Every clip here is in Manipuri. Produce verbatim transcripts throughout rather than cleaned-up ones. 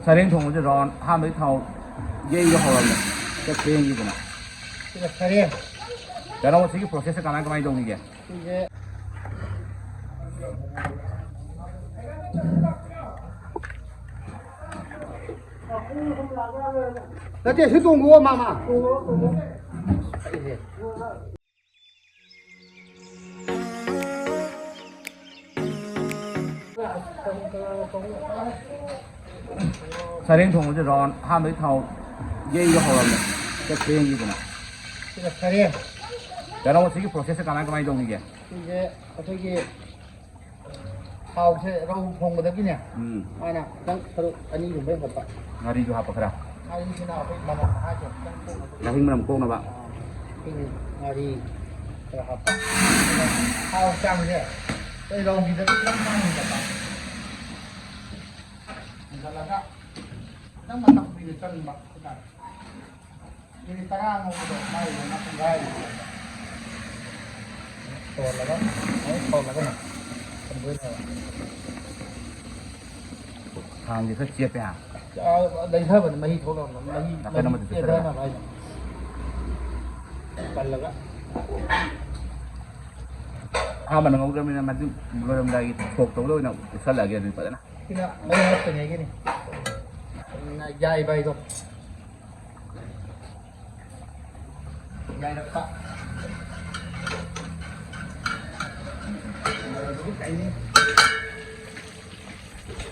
ꯁꯔꯦꯡ ꯊꯣꯡꯕꯁꯦ ꯔꯥꯎꯟ ꯑꯍꯥꯟꯕꯒꯤ ꯊꯥꯎ ꯌꯩꯕ ꯍꯧꯔꯝꯃꯦ꯫ ꯆꯠ ꯆꯦꯟꯈꯤꯗꯅ꯫ ꯁꯤꯒ ꯁꯔꯦꯡ꯫ ꯀꯩꯅꯣ, ꯁꯤꯒꯤ ꯄ꯭ꯔꯣꯁꯦꯁꯁꯦ ꯀꯃꯥꯏ ꯀꯃꯥꯏ ꯇꯧꯈꯤꯒꯦ? ꯁꯤꯁꯦ ꯅꯠꯇꯦ, ꯁꯤ ꯇꯣꯡꯉꯣ, ꯃꯥꯃ꯫ ꯁꯔꯦꯡ ꯊꯣꯡꯕꯁꯦ ꯔꯥꯎꯟ ꯑꯍꯥꯟꯕꯒꯤ ꯊꯥꯎ ꯌꯩꯕ ꯍꯧꯔꯝꯃꯦ꯫ ꯆꯠ ꯆꯦꯟꯈꯤꯗꯅ꯫ ꯁꯤꯒ ꯁꯔꯦꯡ꯫ ꯀꯩꯅꯣ, ꯁꯤꯒꯤ ꯄ꯭ꯔꯣꯁꯦꯁꯁꯦ ꯀꯃꯥꯏ ꯀꯃꯥꯏ ꯇꯧꯈꯤꯒꯦ? ꯁꯤꯁꯦ ꯑꯩꯈꯣꯏꯒꯤ ꯊꯥꯎꯁꯦ ꯔꯧ ꯊꯣꯡꯕꯗꯒꯤꯅꯦ, ꯎꯝ꯫ ꯃꯥꯅ ꯈꯤꯇꯪ ꯁꯔꯨꯛ ꯑꯅꯤꯒꯨꯝꯕ ꯍꯦꯟꯒꯠꯄ꯫ ꯉꯥꯔꯤꯁꯨ ꯍꯥꯞꯄ ꯈꯔ? ꯉꯥꯔꯤꯁꯤꯅ ꯑꯩꯈꯣꯏ ꯃꯅꯝ ꯃꯍꯥꯁꯦ ꯈꯤꯇꯪ ꯀꯣꯛꯅꯕ꯫ ꯉꯥꯍꯤꯡ ꯃꯅꯝ ꯀꯣꯛꯅꯕ꯫ ꯑꯥ, ꯁꯤꯒꯤ ꯉꯥꯔꯤ ꯈꯔ ꯍꯥꯞꯄ꯫ ꯑꯗꯨꯒ ꯊꯥꯎ ꯆꯥꯡꯁꯦ ꯑꯩꯈꯣꯏ ꯔꯧꯒꯤꯗ ꯈꯤꯇꯪ ꯃꯥꯡ ꯍꯦꯟꯒꯠꯄ꯫ ꯍꯦꯟꯒꯠꯂꯒ ꯈꯤꯇꯪ ꯃꯇꯝ ꯀꯨꯏꯅ ꯆꯪꯕ ꯍꯥꯏꯇꯥꯔꯦ꯫ ꯃꯤꯅꯤꯠ ꯇꯔꯥ ꯉꯧꯕꯗꯣ ꯃꯥꯏ ꯑꯣꯏꯅ ꯄꯨꯡꯈꯥꯏ ꯑꯣꯏꯅ ꯁꯧꯍꯜꯂꯒ, ꯑꯃꯨꯛ ꯁꯧꯍꯜꯂꯒꯅꯦ ꯊꯝꯗꯣꯏꯅꯦꯕ꯫ ꯈꯥꯡꯁꯦ ꯈꯔ ꯆꯦꯞꯄꯦ ꯍꯥ? ꯑꯥ, ꯂꯩꯊꯕꯅꯦ, ꯃꯍꯤ ꯊꯣꯛꯂꯛꯑꯕꯅꯦ, ꯃꯍꯤ, ꯅꯥꯀꯟ ꯃꯍꯤ ꯑꯃꯗ ꯆꯦꯟꯊꯅꯕ ꯆꯠꯊꯔꯒ꯫ ꯍꯥꯏꯅ꯫ ꯀꯜꯂꯒ꯫ ꯑꯍꯥꯟꯕꯅ ꯉꯧꯗ꯭ꯔꯕꯅꯤꯅ ꯃꯗꯨ ꯂꯣꯏꯔꯝꯗꯥꯏꯒꯤ ꯁꯣꯛ ꯇꯧꯕꯗ ꯑꯣꯏꯅ ꯎꯞꯁꯜꯂꯛꯑꯒꯦ ꯑꯗꯨꯗꯤ ꯐꯖꯅ꯫ ꯁꯤꯅ ꯃꯍꯤ ꯍꯥꯞꯇ꯭ꯔꯤꯉꯩꯒꯤꯅꯤ꯫ ꯌꯥꯏꯕ ꯍꯥꯏꯗꯣ꯫ ꯌꯥꯏꯔꯛꯄ꯫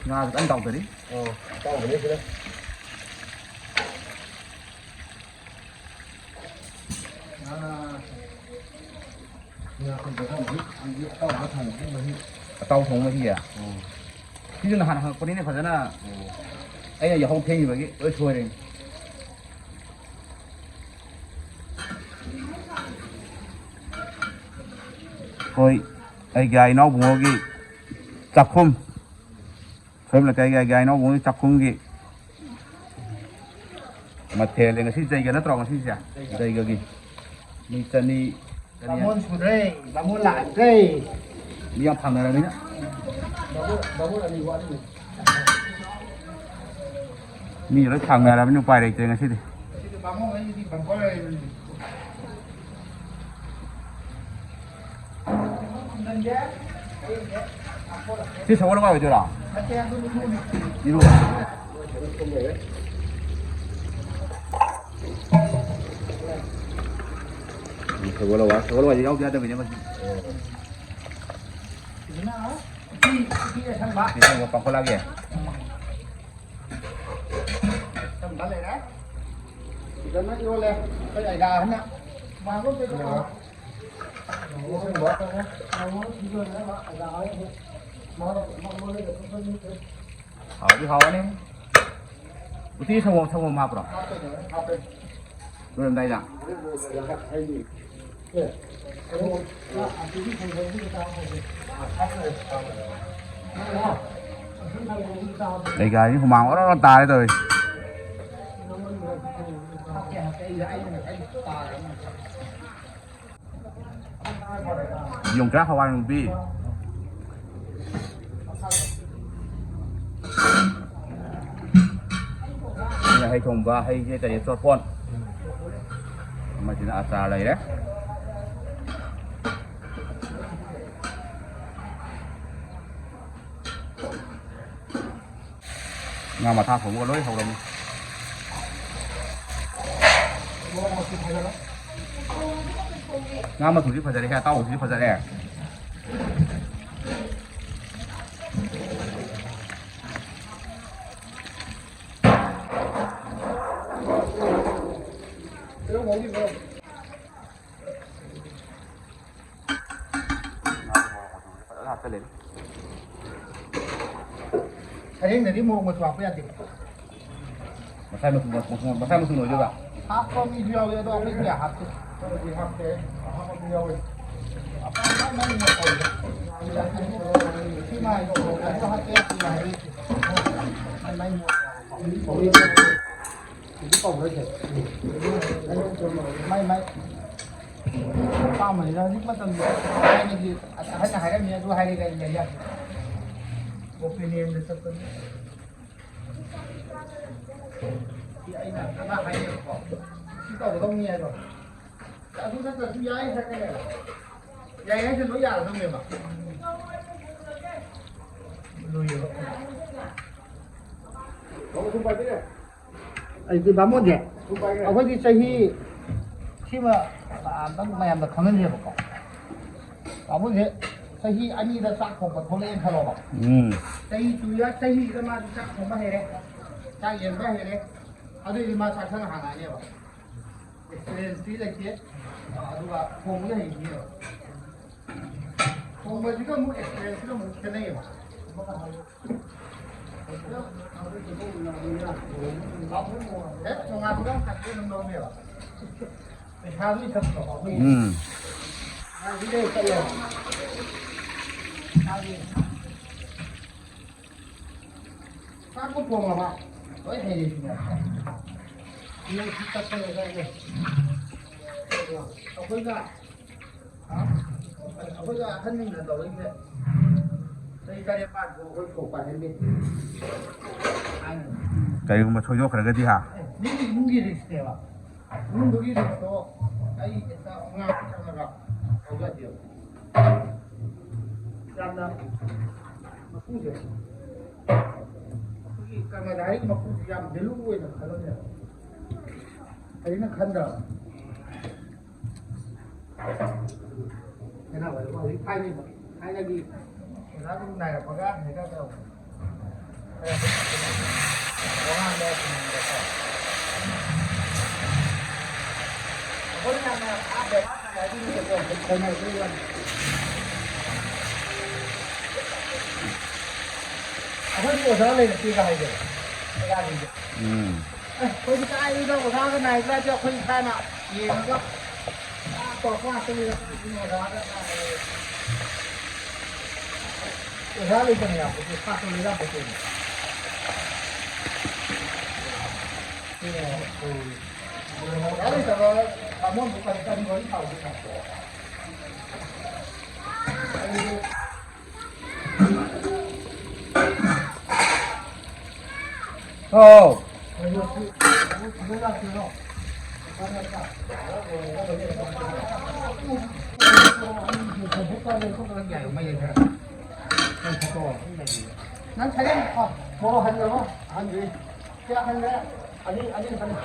ꯉꯥꯁꯨ ꯀꯟꯅ ꯇꯥꯎꯊꯔꯤ꯫ ꯑꯣ, ꯇꯥꯎꯊꯔꯤ ꯁꯤꯗ꯫ ꯉꯥ, ꯉꯥ ꯀꯟꯅ ꯇꯥꯎꯊꯔꯤ꯫ ꯑꯇꯥꯎꯕ ꯊꯣꯡꯕꯒꯤ ꯃꯍꯤ꯫ ꯑꯇꯥꯎ ꯊꯣꯡ ꯃꯍꯤꯌꯦ? ꯎꯝ꯫ ꯁꯤꯁꯨ ꯅꯍꯥꯟ ꯍꯪꯉꯛꯄꯅꯤꯅꯦ ꯐꯖꯅ꯫ ꯎꯝ꯫ ꯑꯩꯅ ꯌꯥꯍꯧ ꯊꯦꯡꯈꯤꯕꯒꯤ ꯂꯣꯏ ꯁꯣꯏꯔꯦ꯫ ꯍꯣꯏ, ꯑꯩꯒꯤ ꯏꯅꯥꯎꯕꯨꯡꯉꯣꯒꯤ ꯆꯥꯛꯈꯨꯝ, ꯁꯣꯏꯕ ꯂꯩꯀꯥꯏꯒꯤ ꯑꯩꯒꯤ ꯏꯅꯥꯎꯕꯨꯡꯉꯣꯒꯤ ꯆꯥꯛꯈꯨꯝꯒꯤ ꯃꯊꯦꯜꯅꯦ ꯉꯁꯤ꯫ ꯖꯩꯒ ꯅꯠꯇ꯭ꯔꯣ ꯉꯁꯤꯁꯦ? ꯖꯩꯒꯒꯤ꯫ ꯃꯤ ꯆꯅꯤ, ꯆꯅꯤ꯫ ꯕꯥꯃꯣꯟ ꯁꯨꯗ꯭ꯔꯦ, ꯕꯥꯃꯣꯟ ꯂꯥꯛꯇ꯭ꯔꯦ꯫ ꯃꯤ ꯌꯥꯝ ꯐꯪꯅꯔꯕꯅꯤꯅ꯫ ꯕꯥꯃꯣꯟ ꯕꯥꯃꯣꯟ ꯑꯅꯤ ꯋꯥꯠꯂꯤ꯫ ꯃꯤ ꯂꯣꯏ ꯊꯥꯡꯅꯔꯕꯅꯤꯅ ꯎꯄꯥꯏ ꯂꯩꯇ꯭ꯔꯦ ꯉꯁꯤꯗꯤ꯫ ꯉꯁꯤꯗꯤ ꯕꯥꯃꯣꯟ ꯑꯅꯤꯗꯤ ꯕꯝꯄꯔ ꯂꯩꯕꯅꯤ꯫ ꯁꯤ ꯁꯒꯣꯜ ꯍꯋꯥꯏ ꯑꯣꯏꯗꯣꯏꯔꯣ? ꯅꯠꯇꯦ, ꯑꯗꯨ ꯏꯔꯨꯅꯤ꯫ ꯏꯔꯨ꯫ ꯎꯝ, ꯁꯒꯣꯜ ꯍꯋꯥꯏ, ꯁꯒꯣꯜ ꯍꯋꯥꯏꯗꯤ ꯌꯥꯎꯗ ꯌꯥꯗꯕꯅꯤꯅꯦ ꯃꯁꯤ꯫ ꯁꯤꯗꯅ ꯎꯇꯤ, ꯎꯇꯤ ꯑꯁꯪꯕ꯫ ꯎꯇꯤ ꯑꯁꯪꯕ ꯄꯥꯡꯈꯠꯂꯛꯑꯒꯦ꯫ ꯑꯁꯪꯕ ꯂꯩꯔꯦ꯫ ꯁꯤꯗꯅ ꯏꯔꯣꯜꯂꯦ꯫ ꯑꯩꯈꯣꯏ ꯑꯩꯒꯥ ꯍꯣꯏꯅ ꯃꯥꯡꯂꯣꯝꯗꯩ ꯍꯥꯎꯗꯤ ꯍꯥꯎꯅꯤ꯫ ꯎꯇꯤ ꯁꯪꯒꯣꯝ, ꯁꯪꯒꯣꯝ ꯍꯥꯞꯄ꯭ꯔꯣ? ꯂꯣꯏꯔꯝꯗꯥꯏꯗ? ꯑꯩ ꯒꯥꯔꯤ ꯍꯨꯃꯥꯡ ꯑꯣꯔꯣ ꯑꯣꯔꯣ ꯇꯥꯔꯦ ꯇꯧꯔꯤꯁꯦ꯫ ꯌꯣꯡꯆꯥꯛ ꯍꯋꯥꯏ ꯃꯨꯕꯤ꯫ ꯁꯤꯅ ꯍꯩ ꯊꯣꯡꯕ, ꯍꯩꯁꯦ ꯀꯔꯤ, ꯆꯣꯔꯐꯣꯟ꯫ ꯑꯃꯁꯤꯅ ꯑꯆꯥꯔ ꯂꯩꯔꯦ꯫ ꯉꯥ ꯃꯊꯥ ꯊꯣꯡꯕꯒ ꯂꯣꯏ ꯍꯧꯔꯝꯃꯤ꯫ ꯉꯥ ꯃꯆꯨꯗꯤ ꯐꯖꯔꯦꯍꯦ, ꯑꯇꯥꯎꯕꯁꯤꯗꯤ ꯐꯖꯔꯦ꯫ ꯐꯖꯅ ꯍꯥꯞꯆꯜꯂꯦ꯫ ꯁꯔꯦꯡꯗꯗꯤ ꯃꯣꯔꯣꯛ ꯃꯆꯨ ꯍꯥꯞꯄ ꯌꯥꯗꯦ꯫ ꯃꯁꯥꯏ ꯃꯆꯨ, ꯃꯁꯥꯏ ꯃꯆꯨ ꯑꯣꯏꯗꯣꯏꯕ? ꯍꯥꯞꯄ ꯃꯤꯁꯨ ꯌꯥꯎꯋꯦ, ꯑꯗꯣ ꯑꯩꯈꯣꯏꯗꯤ ꯀꯌꯥ ꯍꯥꯞꯇꯦ꯫ ꯑꯩꯈꯣꯏꯗꯤ ꯍꯥꯞꯇꯦ, ꯑꯍꯥꯞꯄꯁꯨ ꯌꯥꯎꯋꯦ꯫ ꯑꯄꯥꯝꯕ ꯃꯥꯏ ꯃꯥꯏ ꯃꯣꯠ ꯇꯧꯋꯦ꯫ ꯁꯤ ꯃꯥꯏ ꯑꯗꯨ ꯍꯥꯞꯄ ꯌꯥꯗꯦ ꯍꯥꯏꯔꯗꯤ ꯃꯥꯏ ꯃꯥꯏ ꯃꯣꯠ ꯇꯧꯋꯦ꯫ ꯃꯥꯏ ꯃꯥꯏ ꯑꯄꯥꯝꯕꯅꯤꯅ ꯍꯧꯖꯤꯛ ꯃꯇꯝꯗ ꯊꯥꯏꯅꯒꯤ ꯑꯍꯜꯅ ꯍꯥꯏꯔꯝꯃꯤ ꯑꯗꯨ ꯍꯥꯏꯔꯒ ꯑꯩ ꯂꯩ ꯌꯥꯗꯦ꯫ ꯑꯣꯄꯤꯅꯤꯌꯟꯗ ꯆꯠꯄꯅꯤ꯫ ꯁꯤ ꯑꯩꯅ ꯑꯃ ꯍꯥꯏꯌꯦꯕꯀꯣ, ꯁꯤ ꯇꯧꯒꯗꯧꯅꯤ ꯍꯥꯏꯗꯣ꯫ ꯑꯗꯨ ꯅꯠꯇ꯭ꯔꯁꯨ ꯌꯥꯏ ꯍꯥꯏꯔꯒꯅꯦ꯫ ꯌꯥꯏ ꯍꯥꯏꯁꯦ ꯂꯣꯏ ꯌꯥꯔꯗꯧꯅꯦꯕ꯫ ꯂꯣꯏꯌꯦꯕ꯫ ꯑꯩꯗꯤ ꯕꯥꯃꯣꯟꯁꯦ, ꯑꯩꯈꯣꯏꯗꯤ ꯆꯍꯤ ꯁꯤꯃ ꯑꯝꯇꯪ ꯃꯌꯥꯝꯗ ꯈꯪꯍꯟꯁꯦꯕꯀꯣ꯫ ꯕꯥꯃꯣꯟꯁꯦ ꯆꯍꯤ ꯑꯅꯤꯗ ꯆꯥꯛ ꯊꯣꯡꯕ ꯊꯣꯛꯂꯛꯑꯦꯅ ꯈꯜꯂꯣꯕ꯫ ꯎꯝ꯫ ꯆꯍꯤ ꯇꯨ ꯏꯌꯥꯔ ꯆꯍꯤꯁꯤꯗ ꯃꯥꯗꯤ ꯆꯥꯛ ꯊꯣꯡꯕ ꯍꯩꯔꯦ, ꯆꯥꯛ ꯌꯦꯟꯕ ꯍꯩꯔꯦ꯫ ꯑꯗꯨꯏꯗꯤ ꯃꯥ ꯆꯥꯛꯁꯪ ꯍꯥꯡꯉꯛꯑꯅꯦꯕ꯫ ꯑꯦꯛꯁꯄꯤꯔꯤꯌꯦꯟꯁꯇꯤ ꯂꯩꯇꯦ, ꯑꯗꯨꯒ ꯊꯣꯡꯕꯗꯤ ꯍꯩꯅꯤꯕ꯫ ꯊꯣꯡꯕꯁꯤꯒ ꯑꯃꯨꯛ ꯑꯦꯛꯁꯄꯤꯔꯤꯌꯦꯟꯁꯁꯤꯒ ꯑꯃꯨꯛ ꯈꯦꯠꯅꯩꯌꯦꯕ꯫ ꯍꯦꯛ ꯅꯣꯡꯉꯥꯟꯕꯒ ꯑꯃ ꯆꯠꯀꯦ ꯑꯗꯨꯝ ꯂꯧꯅꯦꯕ꯫ ꯄꯩꯁꯥꯗꯨ ꯏꯊꯛꯇꯣ ꯑꯩꯈꯣꯏꯒꯤ ꯎꯝ꯫ ꯉꯥꯏꯕꯤꯗ ꯆꯠꯂꯦꯕ꯫ ꯃꯥꯒꯤ ꯆꯥꯛꯄꯨ ꯊꯣꯡꯉꯕ ꯂꯣꯏ ꯍꯩꯔꯦ ꯁꯤꯅꯦ꯫ ꯅꯪ ꯁꯤ ꯆꯠꯄ ꯂꯣꯏꯔꯒ ꯑꯩꯈꯣꯏꯅ ꯑꯩꯈꯣꯏꯗ ꯑꯍꯟꯁꯤꯡꯅ ꯇꯧꯔꯛꯏꯁꯦ ꯆꯍꯤ ꯇꯔꯦꯠ ꯄꯥꯟ ꯐꯥꯎ ꯑꯩꯈꯣꯏ ꯁꯣꯛ ꯄꯥꯏꯍꯟꯗꯦ꯫ ꯀꯔꯤꯒꯨꯝꯕ ꯁꯣꯏꯗꯣꯛꯈ꯭ꯔꯒꯗꯤ ꯍꯥ? ꯑꯦ, ꯃꯤꯒꯤ ꯏꯃꯨꯡꯒꯤ ꯔꯤꯛꯁꯅꯦꯕ꯫ ꯏꯃꯨꯡꯗꯨꯒꯤ ꯔꯤꯛꯁꯇꯣ ꯑꯩ ꯍꯦꯛꯇ ꯉꯥꯛꯄ ꯆꯪꯉꯒ ꯇꯧꯖꯗꯦꯕ꯫ ꯌꯥꯝꯅ ꯃꯄꯨꯁꯦ, ꯑꯩꯈꯣꯏꯒꯤ ꯀꯔꯃꯙꯥꯔꯤꯒꯤ ꯃꯄꯨꯁꯦ ꯌꯥꯝ ꯚꯦꯂꯨ ꯑꯣꯏꯅ ꯈꯜꯂꯝꯃꯦꯕ꯫ ꯐꯖꯅ ꯈꯟꯗ꯭ꯔꯕ? ꯀꯩꯅꯣ, ꯍꯧꯖꯤꯛ ꯊꯥꯏꯅ, ꯊꯥꯏꯅꯒꯤ ꯑꯣꯖꯥꯁꯤꯡ ꯅꯥꯏꯔꯛꯄꯒ ꯍꯦꯛꯇ ꯇꯧꯕ꯫ ꯋꯥꯉꯥꯡꯗ ꯁꯨꯝꯕꯀꯣ꯫ ꯑꯩꯈꯣꯏꯅ ꯌꯥꯝꯅ ꯑꯥ ꯕꯦꯕꯥꯔ ꯇꯥꯏ ꯍꯥꯏꯕꯒꯤ ꯅꯠꯇꯦꯀꯣ, ꯈꯟꯅꯔꯛꯄꯒꯤ ꯋꯥꯅꯤ꯫ ꯑꯩꯈꯣꯏꯗꯤ ꯑꯣꯖꯥ ꯂꯩꯔꯛꯇꯦꯒ ꯍꯥꯏꯗꯣ, ꯑꯣꯖꯥꯁꯤꯡꯁꯦ꯫ ꯎꯝ꯫ ꯑꯦ, ꯑꯩꯈꯣꯏꯗꯤ ꯀꯥꯏꯗꯩꯅꯣ ꯑꯣꯖꯥꯒ ꯅꯥꯏꯕ꯭ꯔꯥ ꯍꯥꯏꯁꯦ ꯑꯩꯈꯣꯏ ꯏꯁꯥꯅ ꯌꯦꯡꯉꯒ ꯑꯥ ꯇꯧꯔꯛꯄ ꯉꯥꯛꯇꯅꯤ, ꯑꯣꯖꯥꯒ ꯅꯥꯏ꯫ ꯑꯣꯖꯥ ꯂꯩꯇꯅ ꯌꯥꯄꯣꯠꯇꯦ, ꯁꯥꯇ꯭ꯔ ꯂꯩ ꯌꯥꯄꯣꯠꯇꯦ꯫ ꯁꯤꯅꯦ ꯇꯧꯔꯤꯁꯦ꯫ ꯑꯣꯖꯥ ꯂꯩꯇꯕ ꯕꯥꯃꯣꯟꯕꯨ ꯀꯔꯤ, ꯀꯔꯤ ꯋꯥꯔꯤ ꯁꯥꯎꯗꯣꯏꯅꯣ? ꯑꯗꯨꯗꯤ ꯍꯥꯎ꯫ ꯅꯪ ꯁꯥꯏꯀꯜ, ꯑ, ꯃꯣꯔꯣꯛ ꯍꯟꯈ꯭ꯔꯕꯣ? ꯍꯟꯗ꯭ꯔꯤ꯫ ꯀꯌꯥ ꯍꯟꯈ꯭ꯔꯦ? ꯑꯅꯤ, ꯑꯅꯤ ꯈꯛꯇꯅꯤ꯫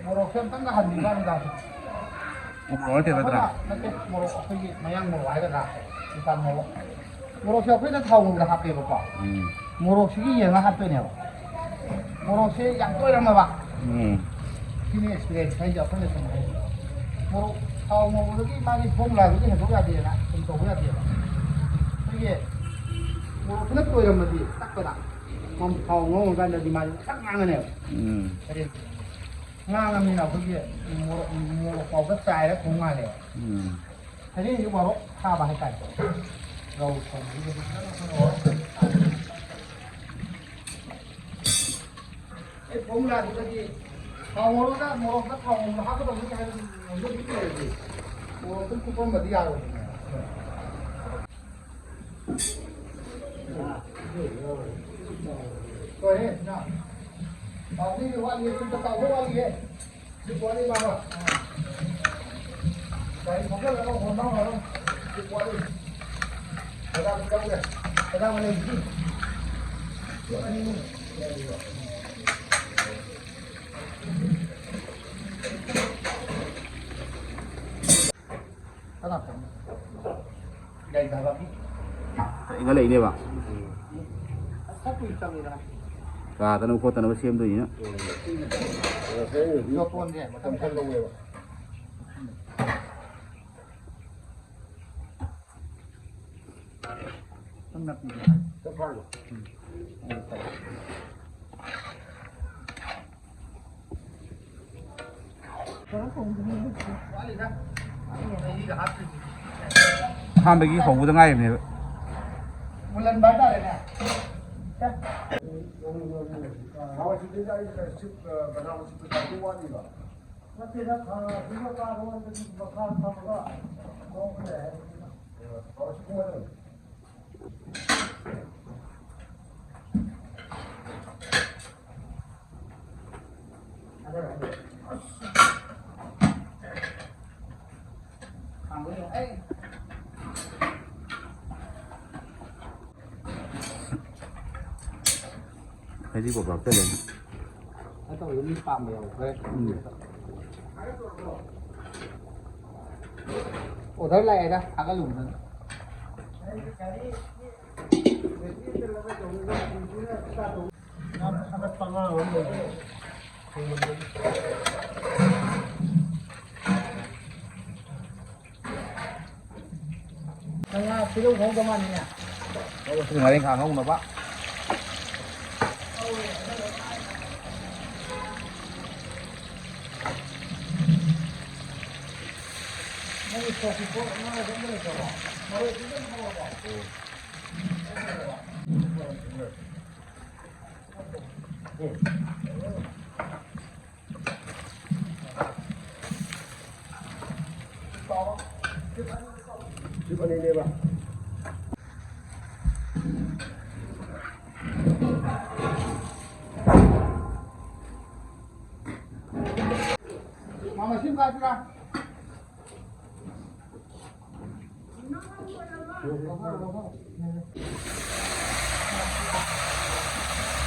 ꯃꯣꯔꯣꯛꯁꯦ ꯑꯝꯇꯪꯒ ꯍꯟꯕꯤꯕ ꯅꯨꯡꯗꯥꯡꯁꯦ꯫ ꯎ ꯃꯣꯔꯣꯛ ꯅꯠꯇꯦ ꯅꯠꯇ꯭ꯔꯥ? ꯑꯩꯈꯣꯏꯅ, ꯅꯠꯇꯦ, ꯃꯣꯔꯣꯛ ꯑꯩꯈꯣꯏꯒꯤ ꯃꯌꯥꯡ ꯃꯣꯔꯣꯛ ꯍꯥꯏꯒꯗ꯭ꯔꯥ? ꯗꯨꯀꯥꯟ ꯃꯣꯔꯣꯛ꯫ ꯃꯣꯔꯣꯛꯁꯦ ꯑꯩꯈꯣꯏꯅ ꯊꯥꯎ ꯉꯧꯕꯗ ꯍꯥꯞꯄꯦꯕꯀꯣ꯫ ꯎꯝ꯫ ꯃꯣꯔꯣꯛꯁꯤꯒꯤ ꯌꯦꯡꯉ ꯍꯥꯞꯇꯣꯏꯅꯦꯕ꯫ ꯃꯣꯔꯣꯛꯁꯤꯒꯤ ꯌꯥꯝ ꯇꯣꯏꯔꯝꯃꯕ꯫ ꯎꯝ꯫ ꯁꯤꯅꯤ experience ꯍꯥꯏꯁꯦ ꯑꯩꯈꯣꯏꯅ ꯁꯨꯝ ꯍꯥꯏꯁꯦ꯫ ꯃꯣꯔꯣꯛ ꯊꯥꯎ ꯉꯧꯕꯗꯒꯤ ꯃꯥꯒꯤ formulaꯗꯨꯗꯤ ꯍꯦꯟꯗꯣꯛ ꯌꯥꯗꯦꯅ ꯁꯨꯝ ꯇꯧꯕ ꯌꯥꯗꯦꯕ꯫ ꯑꯩꯈꯣꯏꯒꯤ ꯃꯣꯔꯣꯛꯁꯤꯅ ꯇꯣꯏꯔꯝꯃꯗꯤ ꯇꯛꯄꯗ ꯃꯥ ꯊꯥꯎ ꯉꯧꯔꯀꯥꯟꯗꯗꯤ ꯃꯥꯁꯦ ꯐꯖꯅ ꯉꯥꯡꯉꯅꯦꯕ꯫ ꯎꯝ꯫ ꯁꯔꯦꯡꯁꯦ꯫ ꯉꯥꯡꯉꯕꯅꯤꯅ ꯑꯩꯈꯣꯏꯒꯤ ꯃꯣꯔꯣꯛ, ꯃꯣꯔꯣꯛ ꯄꯥꯎꯗꯔ ꯆꯥꯏꯔ ꯊꯣꯡ ꯃꯥꯜꯂꯦꯕ꯫ ꯎꯝ꯫ ꯁꯔꯦꯡꯁꯦ ꯃꯣꯔꯣꯛ ꯁꯥꯕ ꯍꯥꯏꯇꯥꯔꯦ꯫ ꯔꯧ ꯊꯣꯡꯕꯒꯤꯗꯤ ꯐꯖꯅ ꯑꯩꯈꯣꯏ ꯃꯣꯔꯣꯛ ꯁꯥꯏ꯫ ꯑꯩ formulaꯗꯨꯗꯗꯤ ꯊꯥꯎ ꯉꯧꯔꯒ ꯃꯣꯔꯣꯛꯇ ꯊꯥꯎ ꯉꯧꯕ ꯍꯥꯞꯀꯗꯕꯅꯤ ꯍꯥꯏꯕꯗꯨ ꯉꯧꯕ ꯑꯗꯨꯝ ꯂꯩꯔꯗꯤ ꯃꯣꯔꯣꯛꯇ ꯀꯨꯞꯄꯝꯕꯗꯤ ꯌꯥꯔꯣꯏꯗꯅ꯫ ꯂꯣꯏꯔꯦ, ꯏꯅꯥꯎ꯫ ꯄꯥꯎꯗꯤ ꯋꯥꯠꯂꯤꯌꯦ, ꯆꯨꯝꯅ ꯄꯥꯎꯗꯤ ꯋꯥꯠꯂꯤꯌꯦ꯫ ꯁꯤ ꯋꯥꯠꯂꯤ, ꯃꯥꯃ꯫ ꯒꯥꯔꯤ ꯊꯧꯖꯤꯜꯂꯒ ꯍꯣꯟꯕ ꯍꯧꯔꯣ꯫ ꯁꯤ ꯋꯥꯠꯂꯤ꯫ ꯕꯖꯥꯔꯗ ꯆꯠꯂꯨꯔꯦ꯫ ꯕꯖꯥꯔ ꯃꯅꯨꯡꯒꯤ꯫ ꯄꯣꯠ ꯑꯅꯤ ꯑꯍꯨꯝ ꯂꯩꯔꯤꯕ꯫ ꯏꯟꯈꯠꯂꯛꯏꯅꯦꯕ꯫ ꯀꯥꯗꯅꯕ ꯈꯣꯠꯇꯅꯕ ꯁꯦꯝꯗꯣꯏꯅꯤꯅ꯫ ꯖꯣꯇꯣꯟꯁꯦ ꯃꯇꯝ ꯈꯔ ꯂꯧꯋꯦꯕ꯫ ꯅꯪ ꯅꯥꯄꯤꯗꯣ ꯍꯥꯏ꯫ ꯑꯍꯥꯟꯕꯒꯤ ꯍꯧꯕꯗ ꯉꯥꯏꯔꯤꯕꯅꯦꯕ꯫ ꯃꯨꯜꯍꯟꯕ ꯍꯥꯏꯇꯥꯔꯦꯅꯦ꯫ ꯅꯠꯇꯦꯗ, ꯊꯥ ꯑꯗꯨꯒ ꯀꯥꯔꯣꯟꯗꯒꯤ ꯃꯈꯥ ꯊꯝꯃꯒ ꯂꯧꯈ꯭ꯔꯦ ꯍꯥꯏꯕꯅꯤꯅ꯫ ꯍꯥꯏꯗꯤ ꯀꯣ ꯂꯥꯛꯇꯔꯦ꯫ ꯑꯇꯧꯕꯗ ꯃꯤ ꯄꯥꯝꯕ ꯌꯥꯎꯈ꯭ꯔꯦ꯫ ꯎꯝ꯫ ꯑꯣꯗꯔ ꯂꯥꯛꯑꯦꯗ, ꯊꯥꯒꯠꯂꯨꯕꯗ꯫ ꯉꯥ ꯇꯤꯜꯍꯧ ꯉꯧꯗꯧ ꯃꯥꯜꯂꯤꯅꯦ꯫ ꯉꯧꯔꯁꯤ, ꯉꯥꯔꯤꯡꯈꯥ ꯉꯧꯅꯕ꯫ ꯅꯪꯒꯤ ꯁꯣꯛꯀꯤ ꯄꯣꯠ ꯑꯃ ꯑꯗꯨꯝ ꯂꯩꯇ꯭ꯔꯕꯣ? ꯃꯔꯣꯏ ꯑꯗꯨꯝ ꯍꯧꯔꯕꯣ?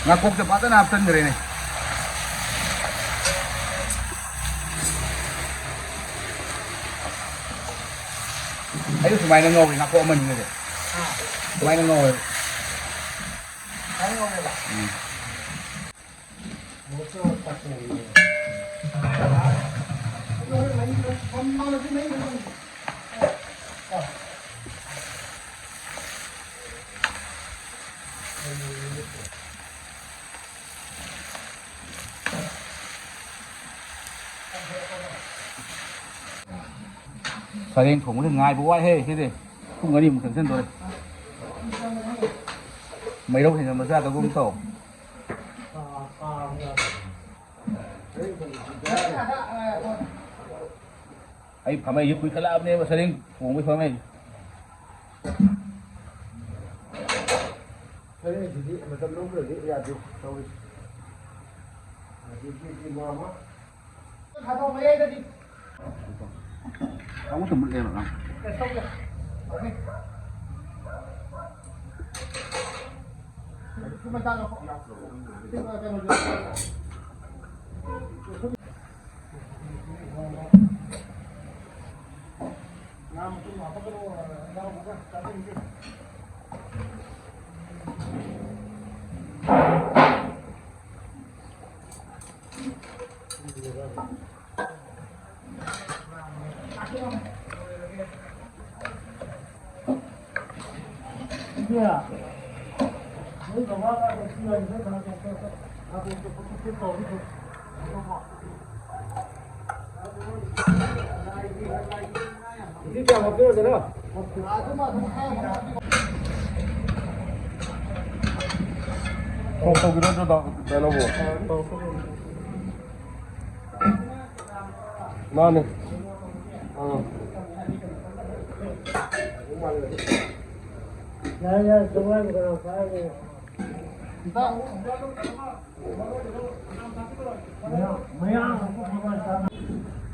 ꯉꯥꯀꯣꯛꯇ ꯐꯖꯅ ꯍꯥꯞꯆꯤꯟꯈ꯭ꯔꯦꯅꯦ꯫ ꯑꯩꯁꯨ ꯁꯨꯃꯥꯏꯅ ꯉꯧꯏ, ꯉꯥꯀꯣꯛ ꯑꯃꯅꯤꯒꯁꯦ꯫ ꯁꯨꯃꯥꯏꯅ ꯉꯧꯋꯦꯕ꯫ ꯎꯝ꯫ ꯁꯔꯦꯡ ꯊꯣꯡꯕꯁꯦ ꯉꯥꯏꯕ ꯋꯥꯏꯍꯦ ꯁꯤꯗꯤ꯫ ꯄꯨꯡ ꯑꯅꯤꯃꯨꯛ ꯆꯪꯁꯤꯟꯗꯣꯔꯦ꯫ ꯃꯩꯔꯧ ꯍꯦꯟꯖꯟꯕꯁꯨ ꯌꯥꯗꯒꯨꯝ ꯇꯧ꯫ ꯑꯩ ꯐꯥꯃꯩꯁꯦ ꯀꯨꯏꯈꯠꯂꯛꯑꯕꯅꯦꯕ, ꯁꯔꯦꯡ ꯊꯣꯡꯕꯩ ꯐꯥꯃꯩꯁꯦ꯫ ꯁꯔꯦꯡꯁꯤꯗꯤ ꯃꯇꯝ ꯂꯧꯗ꯭ꯔꯗꯤ ꯌꯥꯗꯦ ꯇꯧꯔꯤꯁꯦ꯫ ꯑꯗꯒꯤ ꯀꯦꯖꯤ ꯑꯃ ꯑꯃ꯫ ꯊꯥꯗꯣꯛ ꯃꯌꯥꯏꯗꯗꯤ꯫ ꯑꯃꯨꯛꯇ ꯃꯨꯠꯂꯦꯕ꯫ ꯀꯣꯜ ꯇꯧꯕꯤꯔꯣꯏꯗ꯭ꯔꯣ, ꯗꯥ ꯀꯩꯅꯣꯕꯨ? ꯃꯥꯅꯦ꯫ ꯑꯥ꯫ ꯌꯥꯔꯦ, ꯌꯥꯔꯦ, ꯆꯪꯂꯛꯑꯅꯨ, ꯀꯅꯥ ꯄꯥꯏꯔꯒꯦ?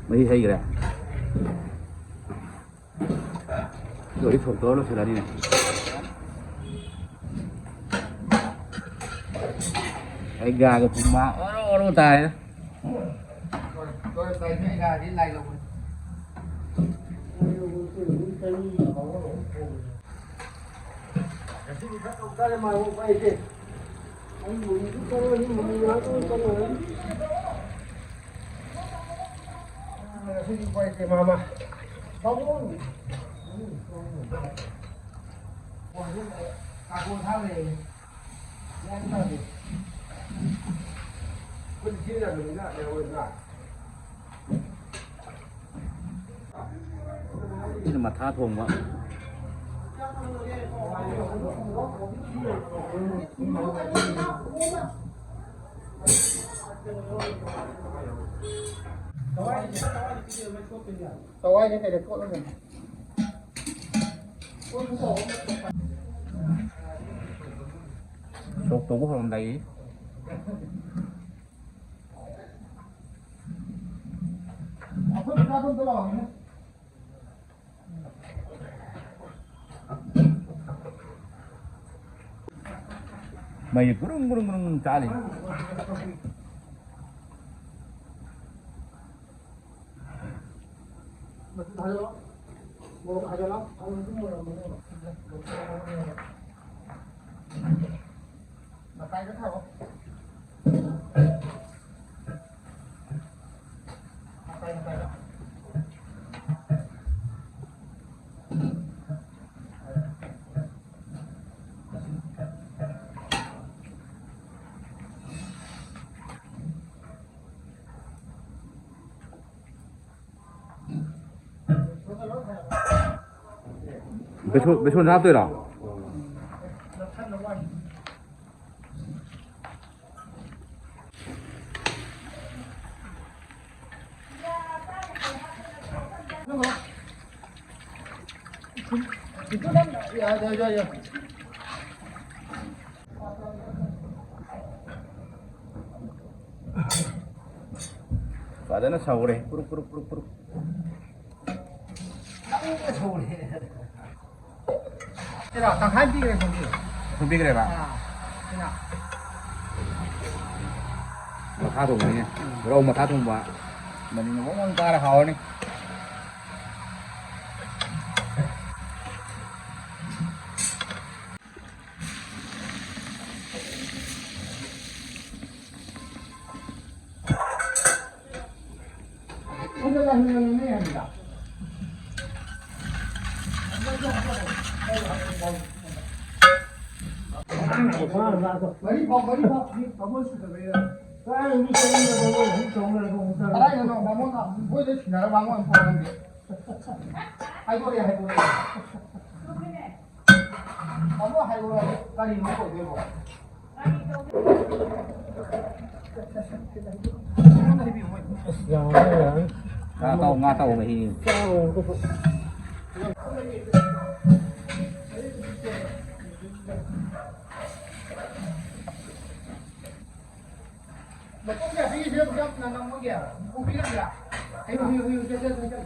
ꯃꯍꯤ ꯍꯩꯈ꯭ꯔꯦ꯫ ꯂꯣꯏ ꯊꯣꯡꯗꯣꯛꯑ ꯂꯣꯏꯁꯤꯜꯂꯅꯤꯅꯦ꯫ ꯑꯩ ꯒꯥꯒ ꯊꯨꯝ ꯑꯣꯔꯣ ꯑꯣꯔꯣ ꯇꯥꯏ꯫ ꯉꯁꯤꯗꯤ ꯈꯔ ꯇꯧ ꯇꯥꯔꯦ, ꯃꯥ ꯎꯄꯥꯏ ꯂꯩꯇꯦ꯫ ꯑꯩ ꯃꯨꯟꯁꯨ ꯆꯪꯉꯅꯤ, ꯃꯨꯟ ꯉꯥꯛꯇ ꯆꯪꯉꯅꯤ꯫ ꯉꯁꯤꯗꯤ ꯎꯄꯥꯏ ꯂꯩꯇꯦ, ꯃꯥꯃ꯫ ꯄꯥꯕꯨꯡ! ꯀꯥꯡꯄꯣꯛ ꯊꯥ ꯂꯩꯔꯦ꯫ ꯒ꯭ꯌꯥꯟ ꯇꯥꯗꯦ꯫ ꯑꯩꯈꯣꯏꯗꯤ ꯁꯤꯖꯤꯟꯅꯕꯅꯤꯅ ꯌꯥꯔꯣꯏꯗ꯭ꯔꯥ? ꯁꯤꯅ ꯃꯊꯥ ꯊꯣꯡꯕ꯫ ꯆꯋꯥꯏꯅꯦ ꯀꯩꯗ ꯀꯣꯠꯂꯒ꯫ ꯁꯣꯛ ꯇꯧꯕ ꯍꯧꯔꯝꯗꯥꯏꯒꯤ꯫ ꯑꯩꯈꯣꯏ ꯃꯆꯥꯗꯣ ꯑꯝꯇ ꯂꯥꯛꯑꯣꯅꯦ꯫ ꯃꯩꯁꯦ ꯒꯨꯔꯨꯡ ꯒꯨꯔꯨꯡ ꯒꯨꯔꯨꯡ ꯆꯥꯜꯂꯤ꯫ ꯃꯆꯨ ꯊꯥꯖꯤꯜꯂꯣ꯫ ꯃꯣꯔꯣꯛ ꯊꯥꯖꯤꯜꯂꯣ꯫ ꯑꯂꯨꯗꯤ ꯃꯨꯜꯂꯝꯃꯅꯦꯕ꯫ ꯃꯇꯥꯏꯗ ꯊꯥꯔꯣ꯫ ꯃꯇꯥꯏ, ꯃꯇꯥꯏꯗ꯫ ꯕꯦꯁꯣꯟ, ꯕꯦꯁꯣꯟ ꯍꯥꯞꯇꯣꯏꯔꯣ? ꯐꯖꯅ ꯁꯧꯔꯦ꯫ ꯄꯨꯔꯨꯞ, ꯄꯨꯔꯨꯞ, ꯄꯨꯔꯨꯞ, ꯄꯨꯔꯨꯞ꯫ ꯅꯪꯅ ꯁꯧꯔꯦ꯫ ꯁꯤꯔꯣ, ꯇꯪꯈꯥꯏ ꯄꯤꯈ꯭ꯔꯦ, ꯁꯣꯝꯁꯦ꯫ ꯁꯨꯝ ꯄꯤꯈ꯭ꯔꯦꯕ? ꯑꯥ, ꯁꯤꯅ꯫ ꯃꯊꯥ ꯊꯣꯡꯕꯅꯤꯅꯦ꯫ ꯎꯝ꯫ ꯔꯧ ꯃꯊꯥ ꯊꯣꯡꯕ꯫ ꯃꯅꯤꯟ ꯋꯪ ꯋꯪ ꯀꯥꯔ ꯍꯥꯎꯔꯅꯤ꯫ ꯃꯔꯤ ꯐꯥꯎ, ꯃꯔꯤ ꯐꯥꯎ꯫ ꯃꯤ ꯕꯥꯃꯣꯟ ꯁꯨꯗꯕꯩꯔ? ꯀꯗꯥꯏꯗꯒꯤ ꯃꯤ ꯆꯪꯉꯒ ꯕꯥꯃꯣꯟ ꯑꯍꯨꯝ ꯆꯪꯉꯒ ꯑꯃꯨꯛ ꯆꯪꯉꯒ꯫ ꯀꯗꯥꯏꯗꯅꯣ ꯕꯥꯃꯣꯟ ꯃꯣꯏꯗ ꯁꯤꯟꯅꯔ ꯕꯥꯃꯣꯟ ꯑꯃ ꯐꯥꯎꯔꯝꯗꯦ꯫ ꯍꯥꯏꯗꯣꯔꯛꯑꯦ, ꯍꯥꯏꯗꯣꯔꯛꯑꯦ꯫ ꯇꯥꯃꯣ ꯍꯥꯏꯔꯛꯑꯣ, ꯀꯔꯤꯅꯣ ꯇꯧꯗꯣꯏꯕꯣ? ꯑꯁ, ꯌꯥꯔꯦ, ꯌꯥꯔꯦ꯫ ꯉꯥ ꯇꯥꯎ, ꯉꯥ ꯇꯥꯎ ꯃꯍꯤ꯫ ꯆꯥꯔꯣꯏ ꯑꯝꯇ꯫ ꯃꯇꯨꯡꯒꯤ ꯑꯁꯤꯒꯤꯁꯦ ꯄꯨꯂꯞ ꯅꯪꯉꯝꯃꯒꯦ꯫ ꯄꯨꯕꯤꯔꯝꯒꯦꯔꯥ? ꯍꯩꯌꯨ, ꯍꯩꯌꯨ, ꯍꯩꯌꯨ, ꯆꯠ, ꯆꯠ, ꯆꯠ, ꯆꯠ꯫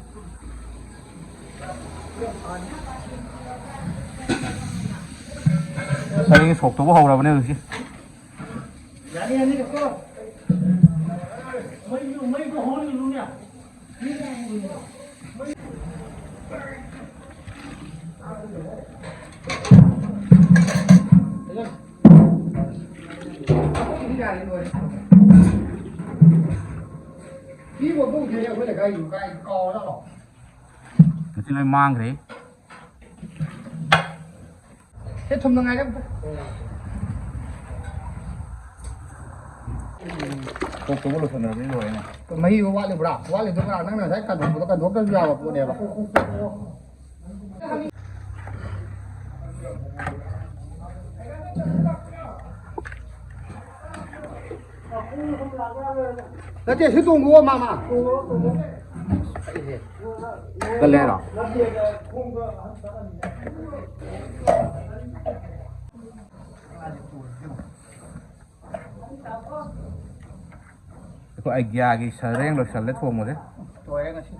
ꯉꯁꯥꯏꯒꯤ ꯁꯣꯛꯇꯧꯕ ꯍꯧꯔꯕꯅꯦ ꯍꯧꯖꯤꯛꯁꯦ꯫ ꯌꯥꯅꯤ, ꯌꯥꯅꯤ, ꯀꯛꯊꯣꯛꯑꯣ꯫ ꯃꯩꯗꯨ, ꯃꯩꯗꯨ ꯍꯧꯍꯜꯂꯨꯅꯦ꯫ ꯃꯤꯕꯨ ꯄꯨꯗꯦꯅꯦ ꯑꯩꯈꯣꯏ ꯂꯩꯀꯥꯏꯒꯤ ꯀꯥꯏ ꯀꯥꯎꯔ ꯂꯥꯛꯑꯣ꯫ ꯉꯁꯤ ꯂꯣꯏ ꯃꯥꯡꯈ꯭ꯔꯦ꯫ ꯁꯦ ꯊꯨꯝꯅ ꯉꯥꯏꯔꯦ ꯑꯝꯇ꯫ ꯀꯣꯛꯇꯨꯕꯨ ꯂꯣꯏꯁꯟꯅꯔꯕꯗꯤ ꯂꯣꯏꯔꯦꯅꯦ꯫ ꯃꯍꯤꯗꯣ ꯋꯥꯠꯂꯤꯕ꯭ꯔꯥ? ꯋꯥꯠꯂꯤꯗꯣ ꯀꯅꯥ? ꯅꯪꯅ ꯉꯁꯥꯏ ꯀꯟꯊꯣꯛꯄꯗꯣ ꯀꯟꯊꯣꯛꯇ꯭ꯔꯁꯨ ꯌꯥꯕ ꯄꯣꯠꯅꯦꯕ꯫ ꯅꯠꯇꯦ, ꯁꯤ ꯇꯣꯡꯉꯣ, ꯃꯥꯃ꯫ ꯀꯜꯂꯦ ꯍꯥꯏꯔꯣ? ꯑꯩꯈꯣꯏ ꯑꯥꯏꯗꯤꯌꯥꯒꯤ ꯁꯔꯦꯡ ꯂꯣꯏꯁꯜꯂꯦ ꯊꯣꯡꯕꯁꯦ꯫ ꯂꯣꯏꯔꯦ ꯉꯁꯤ꯫